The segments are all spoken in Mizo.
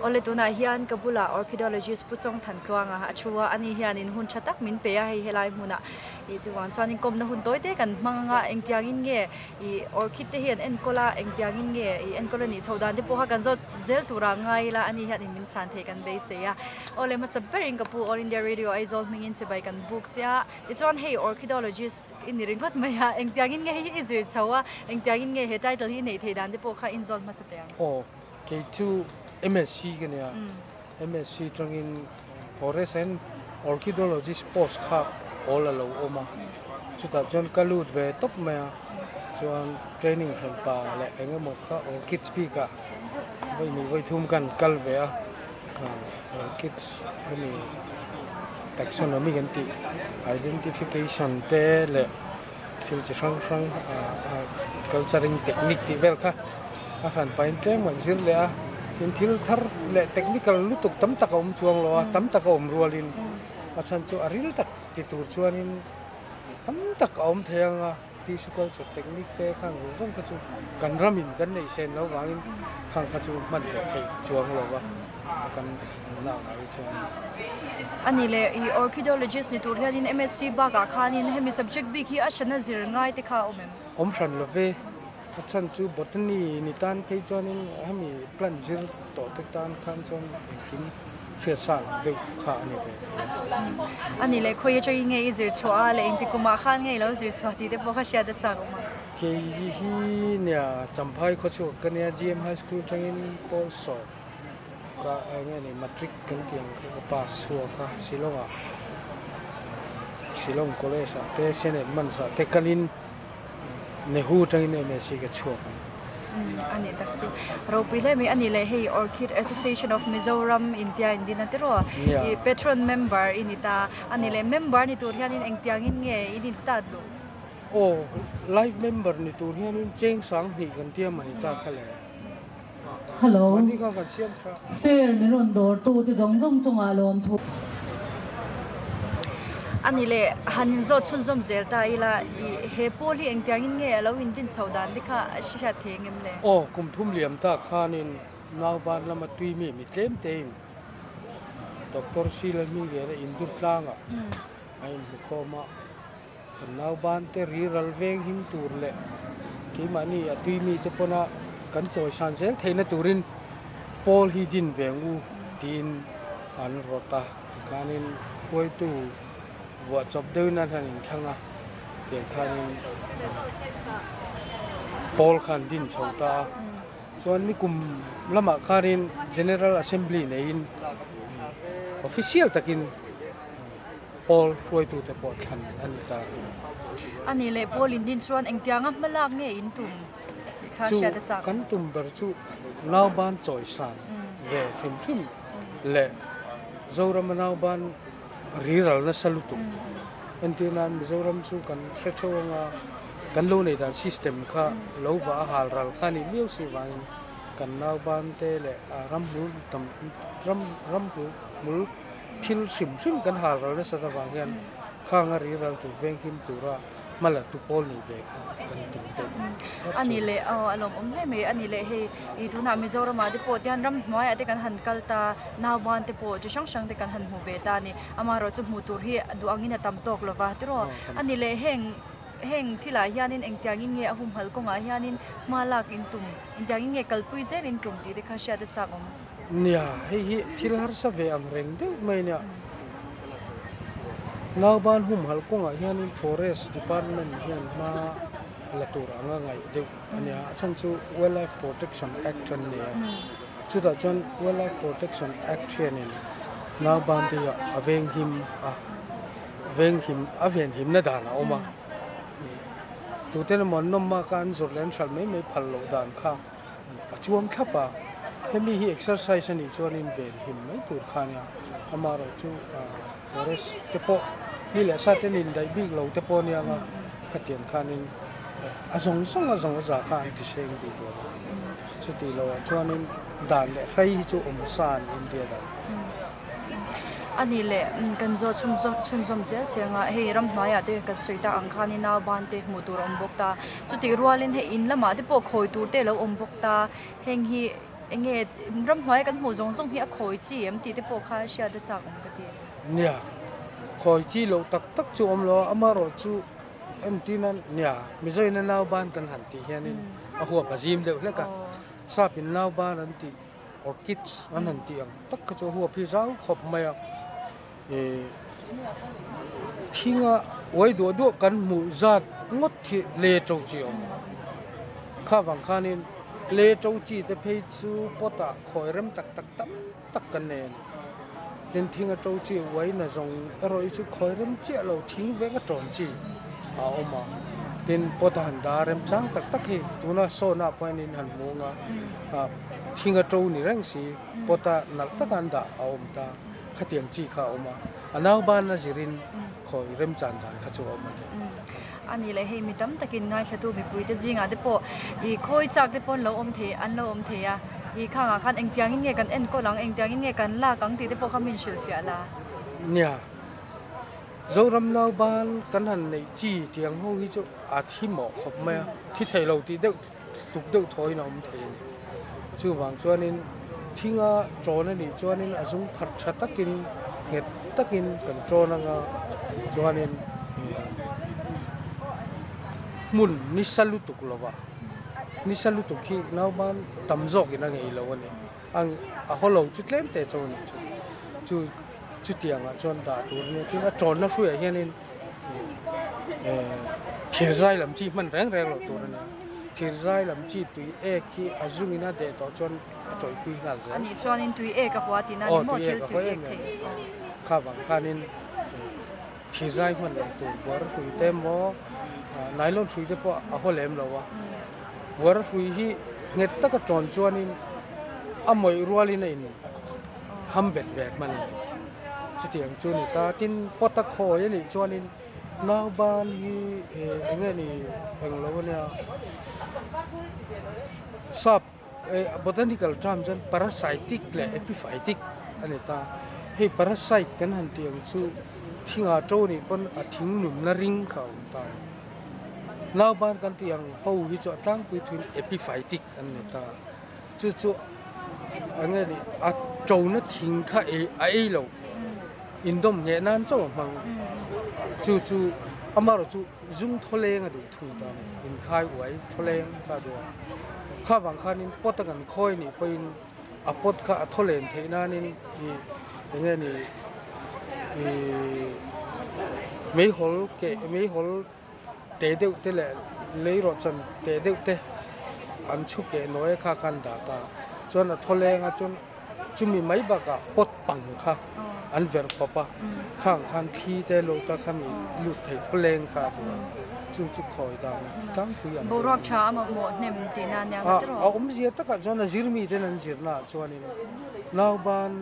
Awle tunah hian ka bulah Orchidologist Pu Chawng Than Tluanga a thu a, ani hianin hun tha tak min pe a hei helai hmunah ih chuvang chuanin kawmna hun tawi te kan hmang anga engtiangin nge ih orchid te hi an enkawl a engtiangin nge ih enkawl a nih chhoh dan te pawh kha kan zawt zel tura ngai ila ani hianin min chhan thei kan beisei a. Awle hmasa berin ka pu All India Radio Aizawl hmingin chibai kan buk che a, tichuan hei Orchidologist i ni ringawt mai a, engtiangin nge hei hi i zir chho a, engtiangin nge he title hi i neih theih dan te pawh kha inzawt hmasa teh ang. Aw. Kei chu MSc ka nia, MSc tangin Forest and Orchidologist post kha awl a lo awm a, chutah chuan ka lut ve tawp mai a, chuan training hran pa leh eng emaw kha orchids bikah vawi hnih vawi thum khan kal ve a, orchids hemi taxonomy kan tih identification te leh thil chi hrang hrang culturing technique tih vel kha a hran pahin tlem kan zir leh a tin thil thar leh technical lutuk tam tak a awm chuang lo a tam tak a awm rualin a chhan chu a ril tak ti tur chuanin tam tak a awm thei ang a tissue culture technique te khang zawng zawng kha chu kan ramin kan neih sen loh vangin khang kha chu hman leh theih chuang lo va kan hmuhna ang ah hi chuan. A ni leh i orchidologist ni tur hianin MSc bakah khanin hemi subject bik hi a hrana zir ngai te kha a awm em? Awm hran lo ve. A chhan chu botany ni tan phei chuanin hemi plant zir tawh te tan khan chuan engkim hriat sa ang deuh kha a ni ve thei a. A ni leh khawi atangin nge i zir chhuah a leh engti kumah khan nge i lo zir chhuah tih te pawh kha hriat a chak awm a. Kei hi nia Champhai khawchhuak ka nia GM High School atangin Pawl sawm ka eng nge ni matric kan tih ang kha ka pass chhuak a Shillong ah Shillong College ah te Saint Edmunds ah te kalin Nehu atangin MSc ka chhuak ang. A nih tak chu. Ropui hle mai a nih leh hei Orchid Association of Mizoram intia in din a tiraw? I patron member i ni ta. A nih leh member ni tur hianin engtiangin nge i din ta duh? Aw, life member ni tur hianin cheng 2000 kan tia mani ta kha le. Hello. Mani kha kan siam tha. Fair min rawn dawr tu te zawng zawng chungah lawmthu. A ni leh, han inzawt chhunzawm zel ta ila, i he pawl hi engtiangin nge a lo indin chho dan te kha a hriat thei engem le? Aw, kum thum liam tak khanin nauban lama tui mi mi tlem tein Doctor Sheila Hmingvela indur tlangah a inhmu khawm a. Kan nauban te riral veng him tur leh keimahni a tui mite pawna kan chawi san zel theihna turin pawl hi din ve ang u tiin an rawt a, tikhanin hruaitu vuah chawp deuhin an han inthlang a, tiang khanin pawl khan din chho ta a, chuan nikum lamah khanin General Assembly neiin official takin. Pawl hruaitute pawh thlan a ni ta. A nih leh Pawl in din chuan engtianga hma lak nge in tum tih kha hriat a chak. Chu kan tum ber chu nauban chawisan ve hrim hrim leh Zorama nauban riral nasa lutuk. Entir nan Mizoram chu kan hre theuh anga kan lo nei dan system kha lo va a hal ral kha a nih miau si vangin kan nauban te leh ramhmul tam ram ramhmul Thil hrim hrim kan hal ral nasat avang hian khang a riral tur veng him tura hma la tu pawl nih ve kha kan tum deuh A ni leh aw a lawmawm hle mai a ni leh hei ih tunah Mizoramah te pawh tihian ramhnuaiah te kan han kal ta nauban te pawh chi hrang hrang te kan han hmu ve ta a ni amaherawh chu hmuh tur hi duh angin a tam tawk lova tiraw a ni leh heng heng thilah hianin engtiangin nge a humhalh kawngah hianin hma lak in tum engtiangin nge kalpui zel in tum tih te kha hriat a chak awm. Nia, hei hi thil harsa ve ang reng deuh mai nia. Nauban humhalh kawngah hianin Forest Department hian hma la tur anga ngaih deuh a nia. A chhan chu Wildlife Protection Act an nei a. Chutah chuan Wildlife Protection Act hianin nauban te hi a venghim a, venghim a venhimna dan a awm a. Tuten emaw an nawm maka an zawrh leh an hralh mai mai phal loh dan kha. a chuang thlap a, hemi hi exercise a nih chuanin ven him mai tur kha a nia, amaherawhchu forest te pawh mi leh sa ten indaih bik lo te pawh a nia nga khatiang khanin a zawng zawng a zawng a za kha an ti seng bik lo a, chuti loh ah chuanin dan leh hrei hi chu awm sa an India dan. A nih leh kan zawh chhunzawm zel chiang a, hei ramhnuaiah te kan sawi tak ang khanin nauban te hmuh tur a awm bawk ta. Chutih rualin hei in lamah te pawh khawi tur te a lo awm bawk ta, heng hi Enge ramhnuaia kan hmuh zawng zawng hi a khawi chi em tih te pawh kha hriat a chak awm ka ti. Nia, khawi chi loh tak tak chu awm lo a, amaherawh chu entirna nia Mizoina nauban kan han tih hianin a huap a zim deuh hlek a, Sapin nauban an tih orchids an han tih ang tak kha chu a huap hi zau khawp mai a, ih thinga uai duah duah kan hmuh zat ngawt hi le to chi a awm kha vang khanin le to chi te phei chu pot ah khawi rem tak tak tam tak kan nei a ni tin thinga to chi uai na zawng erawh hi chu khawi rem chiah lo thing vek a tawn chi a awm a tin pot a han dah rem chang tak tak hi tuna sawn ah pawh hianin han hmu ang a ah thinga to ni reng si pot a nalh taka an dah a awm ta. Khatiang chi kha a awm a, a nauban a zirin khawi remchan dan kha chu a awm a ni. A nih leh hei mi tam takin ngaithlatu mipuite zingah te pawh ih khawi chak te pawh an lo awm thei an lo awm thei a, ih khangah khan engtiangin nge kan enkawl ang, engtiangin nge kan lak ang tih te pawh kha min hrilhfiah la. Nia, Zoram nauban kan han neih chi tiang ho hi chu a thi mawh khawp mai a, thi thei lo tih deuh tluk deuh thawiin a awm thei a ni. Chuvang chuanin thinga ṭawn a nih chuanin a zung pharh ṭha takin nghet takin kan ṭawn anga chuanin hmun nisa lutuk lova nisa lutuk hi nauban tam zawkin a ngei lo a ni. A haw lo chu tlem te chaw a nih chu. Chu chutiangah chuan dah tur a nia tin a ṭawnna hruiah hianin Thirzai lam chi hman reng reng loh tur a ni. Thirzai lam chi tui ek hi a zungin a deh tawh chuan a tawihpui nghal zel. Anih chuanin tui ek a hua tihna a ni maw thil tui ek thei? Kha vang khanin thirzai hman loh tur buar hrui te emaw nylon hrui te pawh a haw lem lo a. Buar hrui hi nghet taka tawn chuanin a mawih rualin a in ham bet ve hman a ni. Chutiang chu a ni ta. Tin, pot a khawi a nih chuanin nauban hi eng nge ni eng lo a nia sap botanical term chuan parasitic leh epiphytic a ni ta. Hei parasite kan han tih ang chu thingah to nih pawn a thing nunna ring kha a awm ta. Nauban kan tih ang ho hi chu a tlangpui thuin epiphytic an ni ta. Chu chu eng nge ni a ṭona thing kha ei a ei lo indawm ngheh nan chauh a hmang chu chu amaherawh chu zum thawleng a duh thung ta a ni inkhai uai thawleng kha a duh a kha vang khanin pot a kan khawi nih pawhin a pot kha a thawlen theih nanin ih eng nge ni ih meihawl keh meihawl te deuh te leh leirawhchan te deuh te an chhu keh nawi a kha khan dah ta chuan a thaw leng a chuan chumi mai bakah pot pang kha an verh pawp a khang khan thli te lo ta kha mi lut thei thaw leng kha a duh a chu chu khawi dan a tlangpui ang Boruak tha a mamawh hnem tih na nia a a awmzia takah chuan a zirmi ten an zirna ah chuanin nauban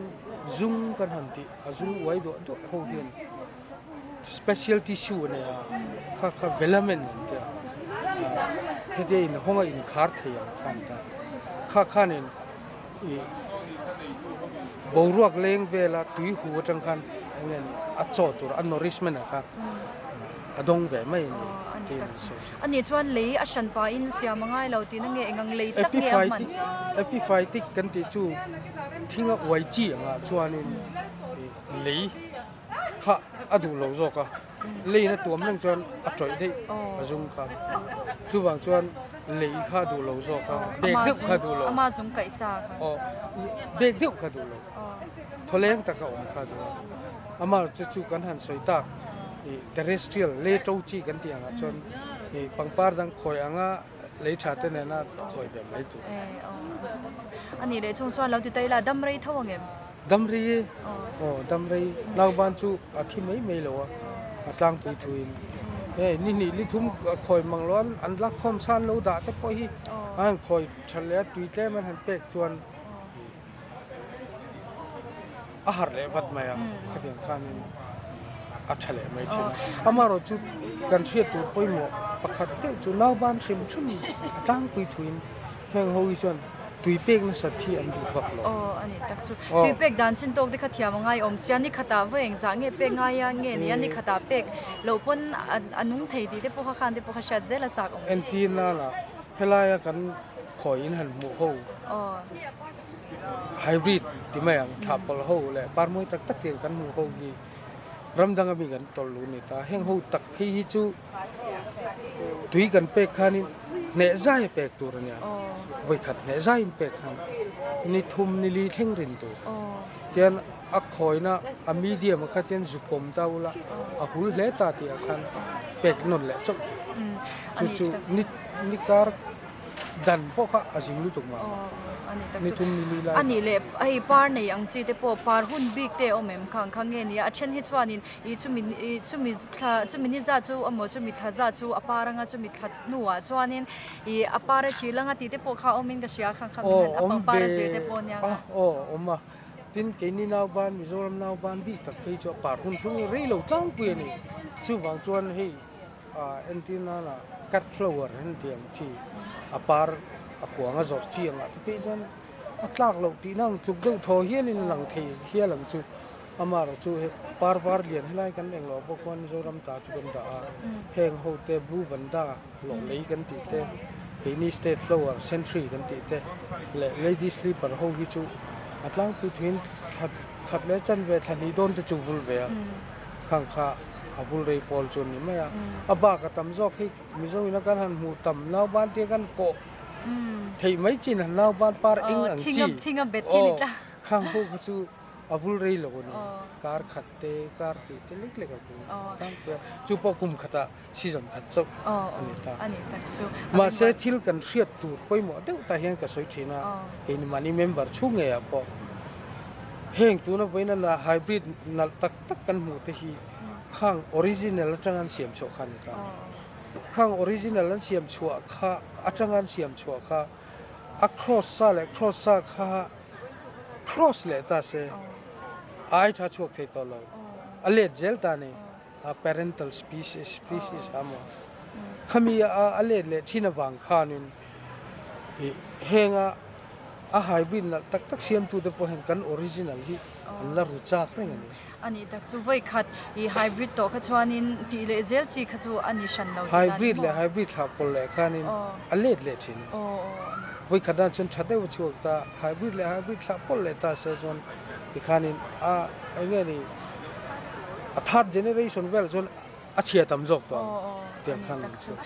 zung kan han tih a zung uai duah duah ho hian Special tissue a nei a, kha kha velamen an ti a, hetia inhawng a inkhar thei ang khan ta. Kha khanin ih boruak leng vela tui hu atang khan eng nge ni a chaw tur a nourishment ah kha a dawng ve mai a ni tiin an sawi thin. A nih chuan lei a hran pahin siam a ngai lo tihna nge eng ang lei tak nge a hman? Epiphytic kan tih chu thinga uai chi angah chuanin ih lei Kha a duh lo zawk a, lei na tuam reng chuan a tawih daih a zum kha. Chuvang chuan lei kha a duh lo zawk a, bek deuh kha a duh lo. Ama zum kaih sa kha. Aw, bek deuh kha a duh lo. Thawleng taka awm kha a duh a. Ama chu chu kan han sawi tak ih terrestrial lei to chi kan tih angah chuan ih pangpar dang khawi anga lei tha te nena khawi ve mai tur. A nih leh chung chuan lo ti ta ila dam rei tho ang em? Dam rei aw dam rei nauban chu a thi mai mai lo a a tlangpui thuin hei ni hnih li thum khawi mang lo an an la khawm san lo dah te pawh hi an han khawi tha leh a tui tlem an han pek chuan a harh leh vat mai a khatiang khanin a tha leh mai thin a amaherawhchu kan hriat tur pawimawh pakhat deuh chu nauban hrim hrim a tlangpui thuin Heng ho hi chuan tui pek nasat hi an duh vak lo. Aw a ni tak chu. Tui pek dan chin tawk te kha thiam a ngai awm sia ni khatah vawi engzah nge pek ngai a nge ni a ni khatah pek loh pawn a nung thei tih te pawh kha khan te pawh kha hriat zel a chak awm. Entir nana helaia kan khawi in han hmuh ho. Aw. hybrid ti mai ang thlah pawlh ho leh par mawi tak tak te kan hmuh ho hi ram danga mi kan tawlh luh a ni ta. Heng ho tak phei hi chu tui kan pek khanin hneh zai a pek tur a nia. Vawikhat hneh zaiin pek khan ni thum ni li thleng rin tur. Tian a khawina a medium a kha tian zu kawm ta ula a hul hle ta tih ah khan pek nawn leh chauh tur. Chu chu ni kar Dan pawh kha a zing lutuk mah mah. Ni thum ni li lai. A nih leh hei par nei ang chi te pawh par hun bik te a awm em kha ang kha nge nia a then hi chuanin ih chumi ih chumi thla chumi ni zat chu emaw chumi thla zat chu a par anga chumi thla hnuah chuanin ih a par a chil anga tih te pawh kha a awmin ka hria kha kha min han a pangpar a zir te pawh nia nga. Aw awm a tin keini nauban Mizoram nauban bik tak phei chu a par hun chhung rei lo tlangpui a ni chuvang chuan hei Entir nana cut flower an tih ang chi a par a kuang a zawrh chi angah te phei chuan a tlak loh tihna ang tluk deuh thaw hialin a lang thei hial ang chu. Amaherawh chu hei par var lian helai kan eng loh bawk chuan Mizoram ta chu kan dah a, heng ho te blue vanda hlawh lei kan tih te, keini state flower century kan tih te leh lady slipper ho hi chu a tlangpui thuin thla khat leh chanve thla hnih dawn te chu vul ve a, khang kha. A bul rei pawl chu a ni mai a, a bak a tam zawk hi Mizo ina kan han hmuh tam nauban te kan kawh theih mai chin han nauban par eng ang chi aw khang pawh kha chu a bul rei lo a ni kar khat te kar hnih te lek lek a bul khang pawh a chu pawh kum khatah season khat chauh a ni ta mahse thil kan hriat tur pawimawh deuh tah hian ka sawi thin a keini mahni member chhung ngeiah pawh heng tuna vawiin a hybrid nalh tak tak kan hmuh te hi khang original atanga an siam chhuah kha a ni ta. Khang original an siam chhuah kha atanga an siam chhuah kha a cross sa leh cross sa kha cross leh ta se ai tha chhuak thei tawh lo. A let zel ta a ni. A parental species species a maw. Khami a a let leh thin avang khanin ih henga a hybrid nalh tak tak siamtute pawh hian kan original hi an la ru chak reng a ni. A nih tak chu vawi khat i hybrid tawh kha chuanin tih leh zel chi kha chu a ni hran lo tih dan Hybrid leh hybrid thlah pawlh leh khanin a let leh thin a. Vawi khat ah chuan tha deuh a chhuak ta, hybrid leh hybrid thlah pawlh leh ta se chuan tikhanin a eng nge ni a third generation vel chuan a chhia tam zawk tawh ang tih ang khan an sawi.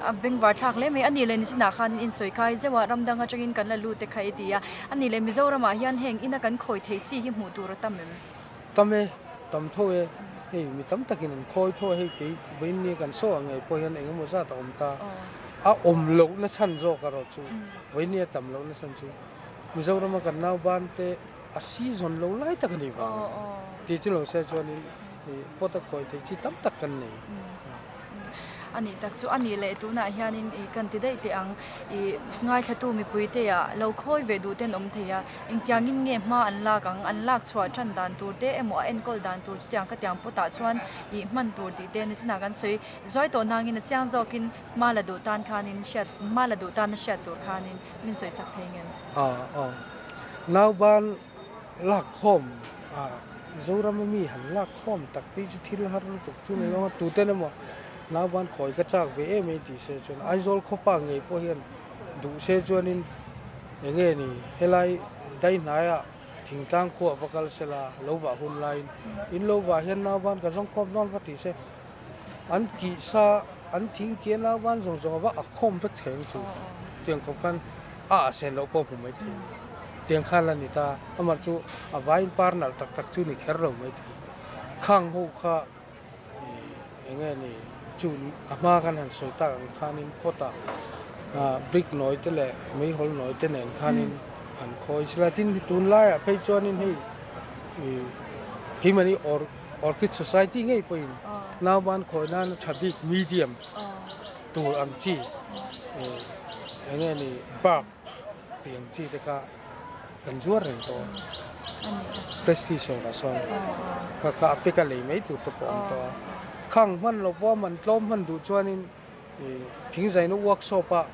A bengvar thlak hle mai. A nih leh nichinah khan in sawi kai zeuh a, ram dang atangin kan la lut te kha i ti a. A nih leh Mizoramah hian heng ina kan khawi theih chi hi hmuh tur a tam em? Tam e, tam tho e. Hei mi tam takin an khawi tho a, hei kei vawiin nia kan saw ang ngei pawh hian eng emaw zat a awm ta. A awm lohna chhan zawk erawh chu vawiin nia tam lohna chhan chu Mizorama kan nauban te a season lo lai tak a nih vang tih chu lo se chuanin pot a khawi theih chi tam tak kan nei. A nih tak chu a nih leh tunah hianin ih kan ti daih teh ang ih ngaithlatu mipui te ah lo khawi ve duh ten awm thei a, engtiangin nge hma an lak ang, an lak chhuah tan dan tur te emaw a enkawl dan tur chutiang ka tiang pot ah chuan ih hman tur tih te nichinah kan sawi zuai tawh nangin a chiang zawkin hma la duh tan khanin hriat hma la duh tan a hriat tur khanin min sawi sak thei ngem. Aw aw nauban lak khawm a Zoram a mi han lak khawm tak phei chu thil har lutuk chu ni lo a, tuten emaw nauban khawi ka chak ve em em tih se chuan Aizawl khawpa ngei pawh hian duh se chuanin eng nge ni helai daihnaia thingtlang khuah va kal sela lo vah hun laiin in lo vah hian nauban ka zawng khawm dawn va tih se an kih sa an thing kia nauban zawng zawng a va a khawm vek thei ang chu tiang khawp khan a ah sen loh pawh hmu mai thei a ni. Tiang khan la ni ta, amah chu a vaiin par nalh tak tak chu ni kher lo mai thei. Khang ho kha eng nge ni chu a hma khan han sawi tak ang khanin pot ah brick nawi te leh meihawl nawi te nen khanin han khawi sela. Tin tunlaiah phei chuanin hei keimahni Orchid Society ngei pawhin nauban khawi nana tha bik medium tur ang chi eng nge ni bark tih ang chi te kha kan zuar reng tawh a prestige ah sawn kha kha a peka lei mai tur te pawh a awm tawh a khang hman loh pawh a man tlawm hman duh chuanin ih thingzaina workshop ah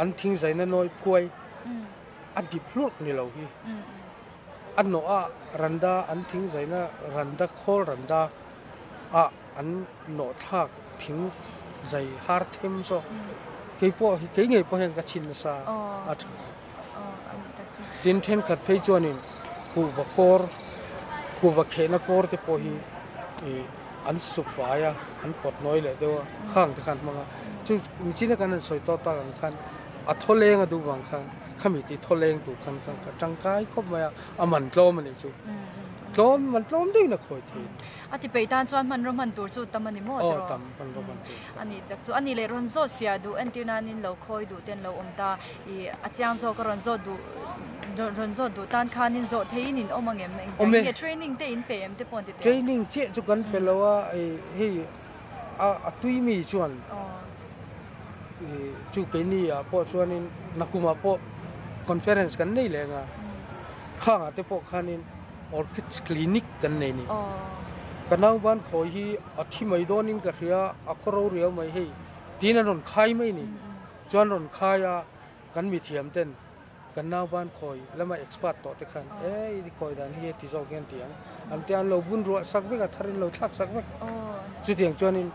an thingzaina nawi phuai a dip hlurh ni lo hi a nawh a randa an thingzaina randa khawl randa ah an nawh thlak thing zai har them zawk kei pawh kei ngei pawh hian ka chhin nasa a tha khawp. Tin thenkhat phei chuanin kuhva kawr, kuhva khehna kawr te pawh hi ih an sup fai a, an pawt nawi leh deuh a, khang te khan hmang a. Chu michina kan han sawi tawh tak ang khan a thawleng a duh vang khan khami tih thawleng tur khan ka tangkai khawp mai a, a man tlawm a nih chu. Tlawm, man tlawm deuhin a khawi thei. A ti peih tan chuan hmanraw hman tur chu tam a ni maw tiraw? Aw tam, hmanraw hman tur tam. A ni tak chu. A ni leh rawn zawt fiah duh entir nanin lo khawi duh ten lo awm ta. Ih a chiang zawk a rawn zawt duh rawn zawt duh tan khanin zawh theiin in awm angem? Awm e. Engtiang nge training te in pe em te pawh an ti teh? Training chiah chu kan pe lo a, ih hei a tui mi chuan ih chu keini ah pawh chuanin nakumah pawh conference kan nei leh ang a, khangah te pawh khanin Orchids Clinic kan nei ni. Ka nauban khawi hi a thi mai dawnin ka hria, a khaw ro riau mai hei tiin an rawn khai mai ni. Chuan rawn khai a, kan mithiam ten kan nauban khawi lama expert tawh te khan e i khawi dan hi heti zawk hian ti ang an tia an lo bun ruah sak vek a, thar in lo thlak sak vek. Chutiang chuanin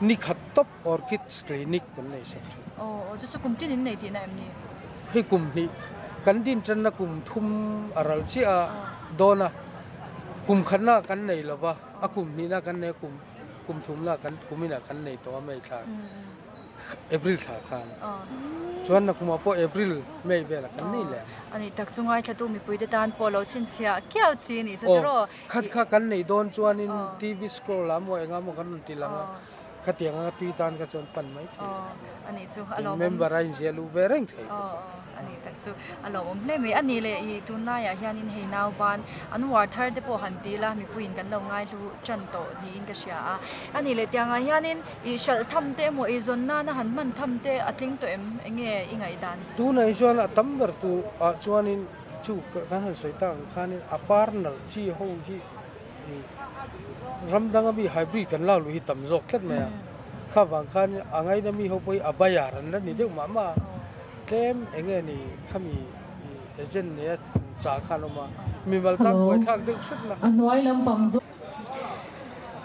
ni khat tawp Orchids Clinic kan nei sak thin. Aw, chu chu kum tin in nei tihna em ni? Hei kum hnih kan din tanna kum thum a ral chiah a dawn a, kum khatna kan nei lo va, a kum hnihna kan nei a, kum kum thumna kan kum inah kan nei tawh a May thla, April thla khan. Chuan nakumah pawh April, May velah kan nei leh ang. A nih tak chu ngaithlatu mipuite tan pawh lo chhinchhiah kiau chi a nih chu tiraw? Aw, khat kha kan neih dawn chuanin TV scroll ah maw engah maw kan rawn ti lang a. Khatiang anga tui tan kha chuan pan mai thei. Aw, a nih chu a lawmawm. Member a inziah luh ve reng thei bawk a. Aw, a nih tak chu a lawmawm hle mai. A nih leh i tunlaiah hianin hei nauban an uar thar te pawh han ti la, mipuiin kan lo ngaihlu tan tawh niin ka hria a. A nih leh tiangah hianin i hralh tham te emaw i zawn nana han hman tham te a tling tawh em? Eng nge i ngaihdan? Tunah hi chuan a tam ber tu ah chuanin chu kan han sawi tak ang khanin a partner chi ho hi Ram danga mi hybrid kan lak luh hi tam zawk tlat mai a, kha vang khan a ngaina mi ho pawh hi a bayar an la ni deuh mah mah a, tlem eng nge ni khami agent nei a chah khan awm a, mimal tan Hello. buaithlak deuh hret na. A hnuai lampang zawk.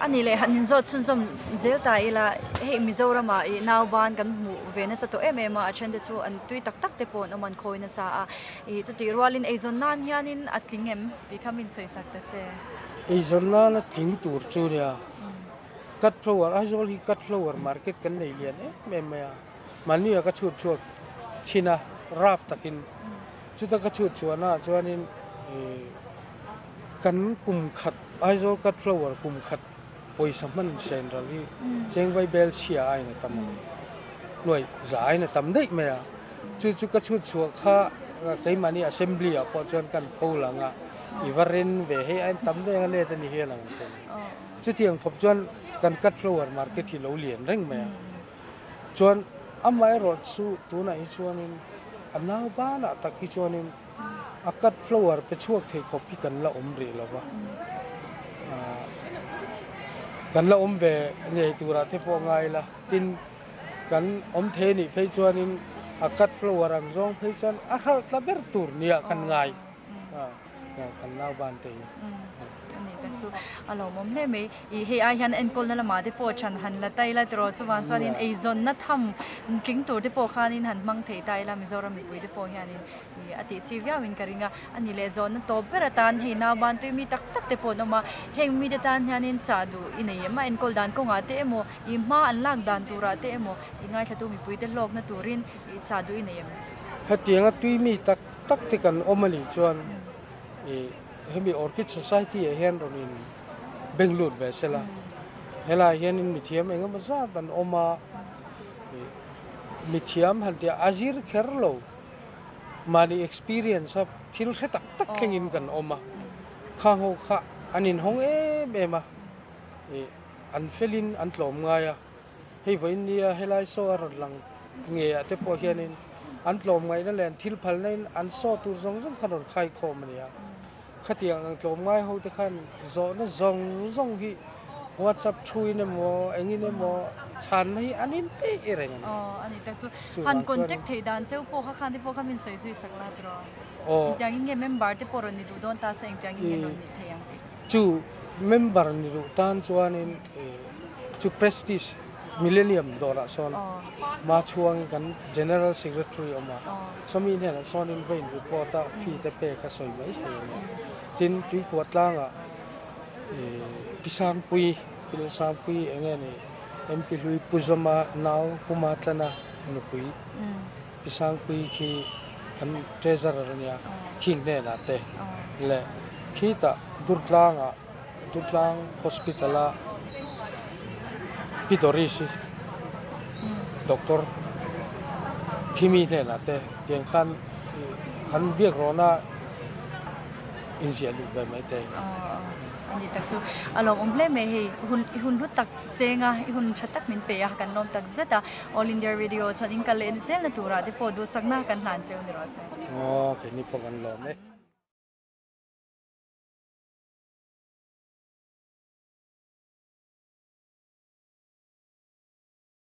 A nih leh han inzawt chhunzawm zel ta ila, hei Mizoramah ih nauban kan hmuh ve nasa tawh em em a, a thente chu an tui tak tak te pawh an awm an khawi nasa a, ih chutih rualin eizawn nan hianin a tling em? Tih kha min sawisak ta che. Eizawn nana tling tur chu nia, cut flower, Aizawl hi cut flower market kan nei lian em em mai a, mahni ah ka chhut chhuak thin a, rap takin chuta ka chhut chhuahna ah chuanin ih kan kum khat Aizawl cut flower kum khat pawisa hman sen ral hi chengvai bel chhia aiin a tam a ni, nuaih za aiin a tam daih mai a. Chu chu ka chhut chhuah kha keimahni assembly ah pawh chuan kan pho lang a, i va ren ve hei a en tam deuh ang a let a ni hial ang an ti a ni. Chutiang khawp chuan kan cut flower market hi lo lian reng mai a, chuan amaherawh chu tunah hi chuanin a nau banah tak hi chuanin a cut flower pe chhuak thei khawp hi kan la awm rih lo va, kan la awm ve ngei turah te pawh ngai ila, tin. Kan awm thei anih phei chuanin a cut flower ang zawng phei chuan a hralh tla ber tur nia kan ngai kan nau ban te hi. A ni tak chu a lawmawm hle mai. I hei ai hian enkawlna lamah te pawh than han la ta ila tiraw chuvang chuanin eizawnna tham tling tur te pawh khanin han hmang thei ta ila Mizoram mipui te pawh hianin Ih a tih chi viauin ka ring a, a ni leh zawnna tawp ber atan hei nauban tui mi tak tak te pawh an awm a, heng mite tan hianin chah duh i nei em a, enkawl dan kawngah te emaw, ih hma an lak dan turah te emaw, i ngaithlatu mipuite hlawkna turin ih chah duh i nei em? Hetianga tui mi tak tak te kan awm a nih chuan ih hemi Orchid Society ah hian rawn in beng lut ve sela, helaiah hianin mithiam engemaw zat an awm a, ih mithiam han tih a zir kher lo. Mahni experience a thil hre tak tak thlengin kan awm a, kha ho kha an inhawng em em a, ih an felin an tlawm ngai a, hei vawiin nia helai saw a rawn lang nge ah te pawh hianin an tlawm ngaihna leh an thil phalna in an saw tur zawng zawng khan rawn khai khawm a ni a, khatiang ang tlawm ngai ho te khan zawhna zawng zawng hi WhatsApp thu in emaw engin emaw chhanna hi an in peih reng a ni. Aw a ni tak chu. Han contact theih dan cheu pawh kha khan te pawh kha min sawi zui sak la tiraw. Aw. Engtiang in nge member te pawh rawn ni duh dawn ta se engtiang in nge rawn nih thei ang tih. Chu member ni duh tan chuanin chu prestige. Millennium dawrah sawn ma chhuangin kan General Secretary awm a, sawmi hnenah sawnin va in report a, fee te pek a sawi mai thei a ni. Tin, Tuikhuah tlangah Pi Sangpui, Pi Lalsangpui eng nge ni MP hlui Pu Zawma nau Pu Matlana nupui Pi Sangpui khi kan Treasurer a nia, khing hnenah te leh khitah Durtlangah Durtlang Hospital a Pi Doris i Doctor Khimi hnenah te tiang khan han biak rawhna inziah luh ve mai te. A ni tak chu a lawmawm hle mai hei hun i hun hlu tak cheng a i hun tha tak min pe a kan lawm tak zet a All India Radio chuan in kal leh zel na turah te pawh duhsakna kan hlan cheu ni rawh se. Aw keini pawh kan lawm e.